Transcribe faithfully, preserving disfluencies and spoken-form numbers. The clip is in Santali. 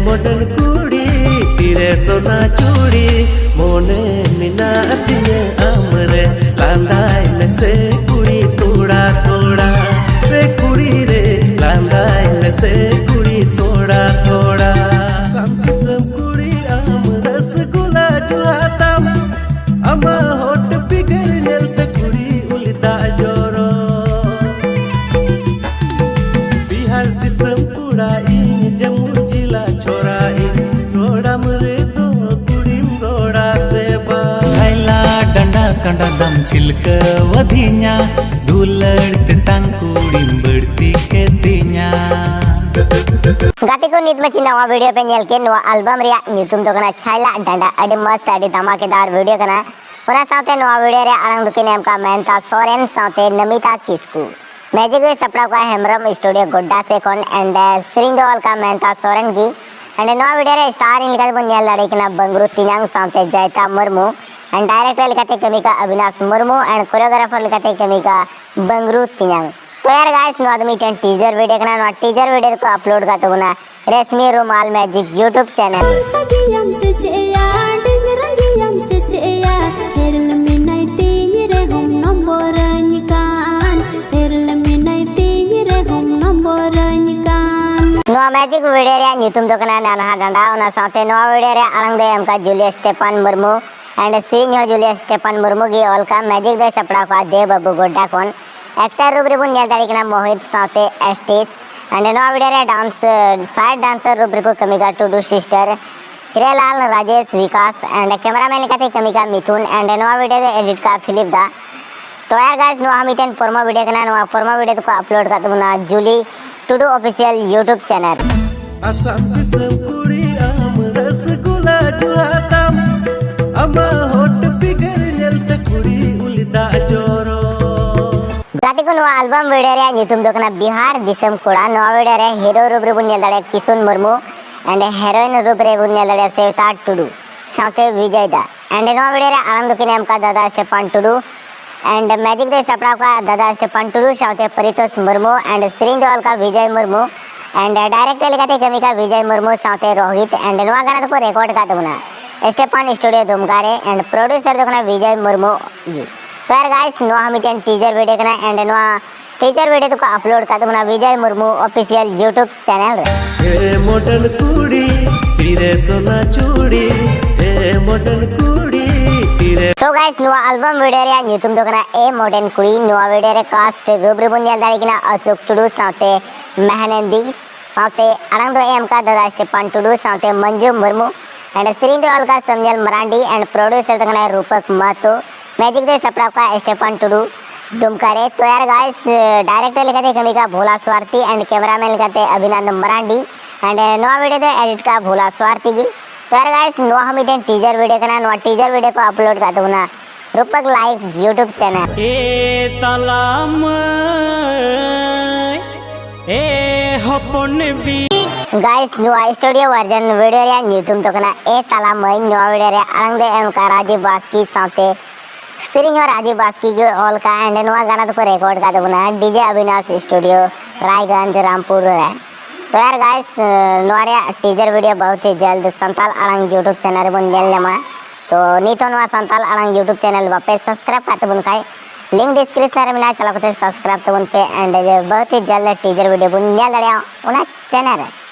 ᱢᱚᱰᱟᱨᱱ ᱠᱩᱲᱤ, ᱛᱤᱨᱮ ᱥᱚᱱᱟ ᱪᱩᱲᱤ, ᱢᱚᱱᱮ ᱢᱮᱱᱟᱜ ᱛᱤᱧᱟᱹ ᱟᱢᱨᱮ᱾ ᱞᱟᱸᱫᱟᱭ ᱢᱮᱥᱮ ᱠᱩᱲᱤ ᱛᱷᱚᱲᱟ ᱛᱷᱚᱲᱟ, ᱨᱮ ᱠᱩᱲᱤ ᱨᱮ, ᱞᱟᱸᱫᱟᱭ ᱢᱮᱥᱮ ᱠᱩᱲᱤ ᱛᱷᱚᱲᱟ ᱛᱷᱚᱲᱟ᱾ ᱥᱟᱢ ᱫᱤᱥᱚᱢ ᱠᱩᱲᱤ ᱟᱢ ᱨᱚᱥᱜᱩᱞᱟ ᱡᱩᱦᱟ ᱛᱟᱢ, ᱟᱢᱟᱜ ᱦᱚᱴ ᱯᱤᱜᱟᱨ ᱧᱮᱞᱛᱮ ᱠᱩᱲᱤ ᱩᱞᱤ ᱫᱟᱜ ᱡᱚᱨᱚ᱾ ᱵᱤᱦᱟᱨ ᱫᱤᱥᱚᱢ ᱠᱚᱲᱟ ᱤᱧ ᱡᱟᱹᱢᱩ ᱡᱤᱞᱟ ᱪᱷᱚᱲᱟ ᱤᱧ, ᱨᱚᱲᱟᱢ ᱨᱮᱫᱚ ᱠᱩᱲᱤᱢ ᱨᱚᱲᱟ ᱥᱮ ᱵᱟᱝ? ᱡᱷᱟᱭᱞᱟ ᱰᱟᱸᱰᱟ ᱠᱟᱸᱰᱟ ᱫᱟᱢ ᱪᱷᱤᱞᱠᱟᱹᱣ ᱟᱹᱫᱤᱧᱟ, ᱫᱩᱞᱟᱹᱲ ᱛᱮᱛᱟᱝ ᱠᱩᱲᱤᱢ ᱵᱟᱹᱲᱛᱤ ᱠᱮᱫᱤᱧᱟ᱾ ᱜᱟᱛᱮ ᱠᱚ, ᱱᱤᱛ ᱢᱟᱹᱪᱤ ᱱᱟᱣᱟ ᱵᱷᱤᱰᱤᱭᱳ ᱯᱮ ᱧᱮᱞ ᱠᱮᱫ᱾ ᱱᱚᱣᱟ ᱟᱞᱵᱟᱢ ᱨᱮᱭᱟᱜ ᱧᱩᱛᱩᱢ ᱫᱚ ᱠᱟᱱᱟ ᱪᱷᱟᱭᱞᱟ ᱰᱟᱸᱰᱟ᱾ ᱟᱹᱰᱤ ᱢᱚᱡᱽ ᱛᱮ ᱟᱹᱰᱤ ᱫᱷᱟᱢᱟᱠᱮᱫᱟᱨ ᱵᱷᱤᱰᱤᱭᱳ ᱠᱟᱱᱟ᱾ ᱚᱱᱟ ᱥᱟᱶᱛᱮ ᱱᱚᱣᱟ ᱵᱷᱤᱰᱤᱭᱳ ᱨᱮ ᱟᱲᱟᱝ ᱫᱚᱠᱤᱱ ᱮᱢ ᱠᱟᱜ ᱢᱮᱱᱛᱟ ᱥᱚᱨᱮᱱ ᱥᱟᱶᱛᱮ ᱱᱚᱢᱤᱛᱟ ᱠᱤᱥᱠᱩ᱾ ᱢᱮᱡᱤᱠ ᱫᱚᱭ ᱥᱟᱯᱲᱟᱣ ᱠᱟᱜᱼᱟ ᱦᱮᱢᱵᱨᱚᱢ ᱥᱴᱩᱰᱤᱭᱳ ᱜᱚᱰᱰᱟ ᱥᱮ ᱠᱷᱚᱱ, and, uh, ᱥᱮᱨᱮᱧ ᱫᱚ ᱚᱞ ᱠᱟᱜᱼᱟ ᱢᱮᱱᱛᱟ ᱥᱚᱨᱮᱱ ᱜᱮ᱾ And ᱱᱚᱣᱟ ᱵᱷᱤᱰᱤᱭᱳ ᱨᱮ starring ᱞᱮᱠᱟᱛᱮ ᱵᱚᱱ ᱧᱮᱞ ᱫᱟᱲᱮᱭᱟᱜ ᱠᱟᱱᱟ ᱵᱟᱝᱨᱩ ᱛᱮᱧᱟᱝ ᱥᱟᱶᱛᱮ ᱡᱚᱭᱛᱟ ᱢᱩᱨᱢᱩ, and director ᱞᱮᱠᱟᱛᱮ ᱠᱟᱹᱢᱤ ᱠᱟᱜᱼᱟ ᱚᱵᱤᱱᱟᱥ ᱢᱩᱨᱢᱩ, and choreographer ᱞᱮᱠᱟᱛᱮ ᱠᱟᱹᱢᱤ ᱠᱟᱜᱼᱟ ᱵᱟᱝᱨᱩ ᱛᱮᱧᱟᱝ᱾ ᱛᱚ ᱭᱟᱨ guys, ᱱᱚᱣᱟ ᱫᱚ ᱢᱤᱫᱴᱮᱱ teaser ᱵᱷᱤᱰᱤᱭᱳ ᱠᱟᱱᱟ᱾ ᱱᱚᱣᱟ teaser ᱵᱷᱤᱰᱤᱭᱳ ᱨᱮᱠᱚ upload ᱠᱟᱜ ᱛᱟᱵᱚᱱᱟ ᱨᱮᱥᱢᱤ ᱨᱩᱢᱟᱞ ᱢᱮᱡᱤᱠ YouTube channel᱾ ᱰᱟᱹᱝᱨᱟᱹᱭᱟᱢ ᱥᱮ ᱪᱮᱫ ᱭᱟ, ᱰᱟᱹᱝᱨᱟᱹᱭᱟᱢ ᱥᱮ ᱪᱮᱫ ᱭᱟ, ᱦᱮᱨᱞ ᱢᱮᱱᱟᱭ ᱛᱤᱧ ᱨᱮᱦᱚᱸᱢ ᱱᱚᱢᱵᱚᱨᱟᱹᱧ ᱠᱟᱱ, ᱦᱮᱨᱞ ᱢᱮᱱᱟᱭ ᱛᱤᱧ ᱨᱮᱦᱚᱸᱢ ᱱᱚᱢᱵᱚᱨᱟᱹᱧ ᱠᱟᱱ᱾ ᱱᱚᱣᱟ ᱢᱮᱡᱤᱠ ᱵᱷᱤᱰᱤᱭᱳ ᱨᱮᱭᱟᱜ ᱧᱩᱛᱩᱢ ᱫᱚ ᱠᱟᱱᱟ ᱱᱟᱱᱦᱟ ᱰᱟᱸᱰᱟ᱾ ᱚᱱᱟ ᱥᱟᱶᱛᱮ ᱱᱚᱣᱟ ᱵᱷᱤᱰᱤᱭᱳ ᱨᱮᱭᱟᱜ ᱟᱲᱟᱝ ᱫᱚᱭ ᱮᱢ ᱠᱟᱜᱼᱟ ᱡᱩᱞᱤᱭᱟ ᱥᱴᱮᱯᱷᱟᱱ ᱢᱩᱨᱢᱩ, and ᱥᱮᱨᱮᱧ ᱦᱚᱸ ᱡᱩᱞᱤᱭᱟ ᱥᱴᱮᱯᱷᱟᱱ ᱢᱩᱨᱢᱩ ᱜᱮ ᱚᱞ ᱠᱟᱜᱼᱟ᱾ ᱢᱮᱡᱤᱠ ᱫᱚᱭ ᱥᱟᱯᱲᱟᱣ ᱠᱟᱜᱼᱟ ᱫᱮᱣ ᱵᱟᱹᱵᱩ ᱜᱚᱰᱰᱟ ᱠᱷᱚᱱ᱾ Actor ᱨᱩᱯ ᱨᱮᱵᱚᱱ ᱧᱮᱞ ᱫᱟᱲᱮᱭᱟᱜ ᱠᱟᱱᱟ ᱢᱳᱦᱤᱛ ᱥᱟᱶᱛᱮ ᱮᱥᱴᱤᱥ, and ᱱᱚᱣᱟ ᱵᱷᱤᱰᱤᱭᱳ ᱨᱮ dance, side dancer ᱨᱩᱯ ᱨᱮᱠᱚ ᱠᱟᱹᱢᱤ ᱠᱟᱜᱼᱟ ᱴᱩᱰᱩ sister, Hiralal, Rajesh, Vikas, and cameraman ᱞᱮᱠᱟᱛᱮ ᱠᱟᱹᱢᱤ ᱠᱟᱜᱼᱟ ᱢᱤᱛᱷᱩᱱ, and ᱱᱚᱣᱟ ᱵᱷᱤᱰᱤᱭᱳ ᱫᱚ edit ᱠᱟᱜᱼᱟ ᱯᱷᱤᱞᱤᱯ ᱫᱟ᱾ ᱛᱚ ᱭᱟᱨ guys, ᱱᱚᱣᱟ ᱦᱚᱸ ᱢᱤᱫᱴᱮᱱ promo ᱵᱷᱤᱰᱤᱭᱳ ᱠᱟᱱᱟ᱾ ᱱᱚᱣᱟ promo ᱵᱷᱤᱰᱤᱭᱳ ᱫᱚᱠᱚ upload ᱠᱟᱜ ᱛᱟᱵᱚᱱᱟ ᱡᱩᱞᱤ ᱴᱩᱰᱩ official YouTube channel᱾ ᱟᱥᱟᱢ ᱫᱤᱥᱚᱢ ᱠᱩᱲᱤ ᱟᱢ ᱨᱚᱥᱜᱩᱞᱟ ᱡᱩᱦᱟ ᱛᱟᱢ, ᱟᱢᱟᱜ ᱦᱚᱴ ᱯᱤᱜᱟᱨ ᱧᱮᱞᱛᱮ ᱠᱩᱲᱤ ᱩᱞᱤ ᱫᱟᱜ ᱡᱚᱨᱚ᱾ ᱜᱟᱛᱮ ᱠᱚ, ᱱᱚᱣᱟ ᱟᱞᱵᱟᱢ ᱵᱷᱤᱰᱤᱭᱳ ᱨᱮᱭᱟᱜ ᱧᱩᱛᱩᱢ ᱫᱚ ᱠᱟᱱᱟ ᱵᱤᱦᱟᱨ ᱫᱤᱥᱚᱢ ᱠᱚᱲᱟ᱾ ᱱᱚᱣᱟ ᱵᱷᱤᱰᱤᱭᱳ ᱨᱮ ᱦᱤᱨᱳ ᱨᱩᱯ ᱨᱮᱵᱚᱱ ᱧᱮᱞ ᱫᱟᱲᱮᱭᱟᱜᱼᱟ ᱠᱤᱥᱩᱱ ᱢᱩᱨᱢᱩ, and heroine ᱨᱩᱯ ᱨᱮᱵᱚᱱ ᱧᱮᱞ ᱫᱟᱲᱮᱭᱟᱜᱼᱟ ᱥᱮᱣᱛᱟ ᱴᱩᱰᱩ ᱥᱟᱶᱛᱮ ᱵᱤᱡᱚᱭ ᱫᱟ, and ᱱᱚᱣᱟ ᱵᱷᱤᱰᱤᱭᱳ ᱨᱮ ᱟᱲᱟᱝ ᱫᱚᱠᱤᱱ ᱮᱢ ᱠᱟᱜᱼᱟ ᱫᱟᱫᱟ ᱥᱴᱮᱯᱷᱟᱱ ᱴᱩᱰᱩ, and ᱢᱮᱡᱤᱠ ᱫᱚᱭ ᱥᱟᱯᱲᱟᱣ ᱠᱟᱜᱼᱟ ᱫᱟᱫᱟ ᱥᱴᱮᱯᱷᱟᱱ ᱴᱩᱰᱩ ᱥᱟᱶᱛᱮ ᱯᱟᱨᱤᱛᱳᱥ ᱢᱩᱨᱢᱩ, and ᱥᱮᱨᱮᱧ ᱫᱚ ᱚᱞ ᱠᱟᱜᱼᱟ ᱵᱤᱡᱚᱭ ᱢᱩᱨᱢᱩ, And director ᱞᱮᱠᱟᱛᱮ ᱠᱟᱹᱢᱤ ᱠᱟᱜ ᱵᱤᱡᱚᱭ ᱢᱩᱨᱢᱩ ᱥᱟᱶᱛᱮ ᱨᱳᱦᱤᱛ, and ᱱᱚᱣᱟ ᱜᱟᱱᱟ ᱫᱚᱠᱚ record ᱠᱟᱜ ᱛᱟᱵᱚᱱᱟ ᱥᱴᱮᱯᱟᱱ ᱥᱴᱩᱰᱤᱭᱳ ᱫᱩᱢᱠᱟ ᱨᱮ, and producer ᱫᱚ ᱠᱟᱱᱟ ᱵᱤᱡᱚᱭ ᱢᱩᱨᱢᱩ ᱜᱮ᱾ ᱛᱚ ᱭᱟᱨ guys, ᱱᱚᱣᱟ ᱦᱚᱸ ᱢᱤᱫᱴᱮᱱ teaser video ᱠᱟᱱᱟ, and ᱱᱚᱣᱟ teaser video ᱫᱚᱠᱚ upload ᱠᱟᱜ ᱛᱟᱵᱚᱱᱟ Bijoy Murmu official YouTube channel ᱨᱮ᱾ ए मॉडर्न कुड़ी, तेरे सोना चूड़ी, ए मॉडर्न कुड़ी, तेरे So guys, ᱱᱚᱣᱟ album video ᱨᱮᱭᱟᱜ ᱧᱩᱛᱩᱢ ᱫᱚ ᱠᱟᱱᱟ ᱮ ᱢᱚᱰᱟᱨᱱ ᱠᱩᱲᱤ᱾ ᱱᱚᱣᱟ video ᱨᱮ cast ᱨᱩᱯ ᱨᱮᱵᱚᱱ ᱧᱮᱞ ᱫᱟᱲᱮ ᱠᱤᱱᱟ ᱚᱥᱳᱠ ᱴᱩᱰᱩ ᱥᱟᱶᱛᱮ ᱢᱮᱦᱱᱮᱱᱫᱤ, ᱥᱟᱶᱛᱮ ᱟᱲᱟᱝ ᱫᱚ ᱮᱢ ᱠᱟᱜ ᱫᱟᱫᱟ ᱥᱴᱮᱯᱟᱱ ᱴᱩᱰᱩ ᱥᱟᱶᱛᱮ ᱢᱚᱧᱡᱩ ᱢᱩᱨᱢᱩ, and ᱥᱮᱨᱮᱧ ᱫᱚ ᱚᱞ ᱠᱟᱜ ᱥᱚᱢᱡᱚᱞ ᱢᱟᱨᱟᱱᱰᱤ, and producer ᱫᱚ ᱠᱟᱱᱟᱭ ᱨᱩᱯᱚᱠ ᱢᱟᱦᱟᱛᱚ, music ᱫᱚᱭ ᱥᱟᱯᱲᱟᱣ ᱠᱟᱜ ᱥᱴᱮᱯᱟᱱ ᱴᱩᱰᱩ ᱫᱩᱢᱠᱟ ᱨᱮ᱾ ᱛᱚ ᱭᱟᱨ guys, director ᱞᱮᱠᱟᱛᱮ ᱠᱟᱹᱢᱤ ᱠᱟᱜ ᱵᱷᱳᱞᱟ ᱥᱣᱟᱨᱛᱤ, and cameraman ᱞᱮᱠᱟᱛᱮ ᱚᱵᱷᱤᱱᱚᱱᱫᱚᱱ ᱢᱟᱨᱟᱱᱰᱤ, and ᱱᱚᱣᱟ video ᱫᱚ edit ᱠᱟᱜ ᱵᱷᱳᱞᱟ ᱥᱣᱟᱨᱛᱤ ᱜᱮ᱾ ᱛᱚ ᱭᱟᱨ guys, ᱱᱚᱣᱟ ᱦᱚᱸ ᱢᱤᱫᱴᱮᱱ teaser video ᱠᱟᱱᱟ, ᱱᱚᱣᱟ teaser video ᱠᱚ upload ᱠᱟᱜ ᱛᱟᱵᱚᱱᱟ ᱨᱩᱯᱚᱠ Live YouTube channel᱾ ए तला माई, ए हपन बी। Guys, ᱱᱚᱣᱟ studio version video ᱨᱮᱭᱟᱜ ᱧᱩᱛᱩᱢ ᱫᱚ ᱠᱟᱱᱟ ᱮ ᱛᱟᱞᱟ ᱢᱟᱹᱭ᱾ ᱱᱚᱣᱟ video ᱨᱮ ᱟᱲᱟᱝ ᱫᱚ ᱮᱢ ᱠᱟᱜ ᱨᱟᱡᱤᱵ ᱵᱟᱥᱠᱤ ᱥᱟᱶᱛᱮ ᱥᱮᱨᱮᱧ ᱦᱚᱸ ᱨᱟᱡᱤᱵ ᱵᱟᱥᱠᱤ ᱜᱮ ᱚᱞ ᱠᱟᱜᱼᱟ, and ᱱᱚᱣᱟ ᱜᱟᱱᱟ ᱫᱚᱠᱚ record ᱠᱟᱜ ᱛᱟᱵᱚᱱᱟ DJ Avinash studio Raiganj Rampur ᱨᱮ᱾ ᱛᱚ ᱭᱟᱨ guys, ᱱᱚᱣᱟ ᱨᱮᱭᱟᱜ teaser video ᱵᱚᱦᱩᱛ ᱦᱤ ᱡᱚᱞᱫ ᱥᱟᱱᱛᱟᱞ ᱟᱲᱟᱝ YouTube channel ᱨᱮᱵᱚᱱ ᱧᱮᱞ ᱧᱟᱢᱟ᱾ ᱛᱚ ᱱᱤᱛ ᱦᱚᱸ ᱱᱚᱣᱟ ᱥᱟᱱᱛᱟᱞ ᱟᱲᱟᱝ YouTube channel ᱵᱟᱯᱮ subscribe ᱠᱟᱜ ᱛᱟᱵᱚᱱ ᱠᱷᱟᱡ, link description ᱨᱮ ᱢᱮᱱᱟᱜᱼᱟ, ᱪᱟᱞᱟᱣ ᱠᱟᱛᱮ subscribe ᱛᱟᱵᱚᱱ ᱯᱮ, and ᱵᱚᱦᱩᱛ ᱦᱤ ᱡᱚᱞᱫ teaser video ᱵᱚᱱ ᱧᱮᱞ ᱫᱟᱲᱮᱭᱟᱜᱼᱟ ᱚᱱᱟ channel ᱨᱮ᱾